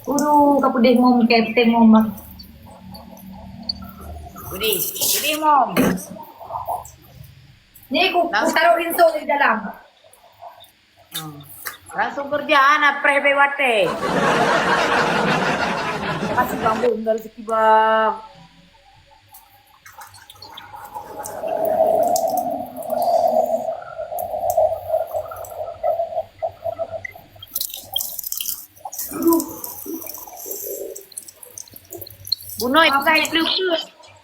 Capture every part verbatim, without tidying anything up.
Uru, ka peudeh mom, kapten mom, Bang. Peudeh, peudeh mom. Ni ku, ku taruh rinso di dalam. Hmm. Langsung kerja, anak preh be watèe. Makasih, Bang, Bu, dari rezeki, Bang. Bunoe, ai peue, peue.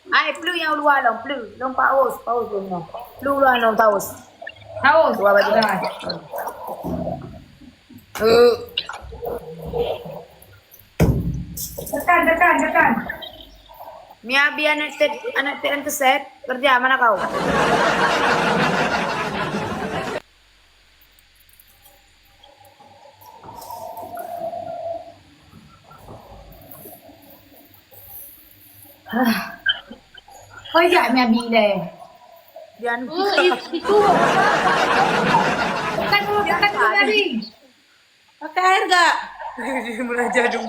Ai peue nyang luwa lom, peue. Lom paus, paus lom. Peue luwa lom paus. Paus. Luwa baju. Dah. Eh. Tekan, tekan, tekan. Mia bi anak tet, anak tet keset, kerja mana kau? Hah. Kau jak Mia bi leh. Jangan. Oh, i-, itu. Tekan dulu, tekan dulu tadi. Pakai air gak? Meraja dong.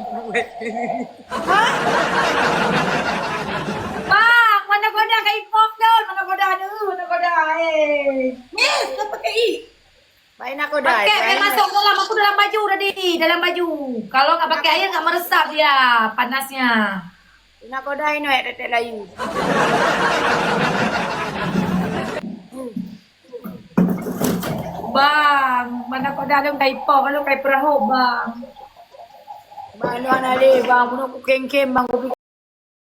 Hah? Bang, mana goda ka ipok dah? Mana goda tu? Mana goda? Eh. Miss, kau pakai i. Baik nak goda. Pakai, pakai masuk dalam. Aku dalam baju tadi, dalam baju. Kalau nggak pakai air nggak meresap dia panasnya. Nak goda inoe tetek layu. Bang, mana kau dalam kai pok, kalau kai perahu, bang. Bang, lu anak deh, bang, bunuh ku kengkem, bang, kopi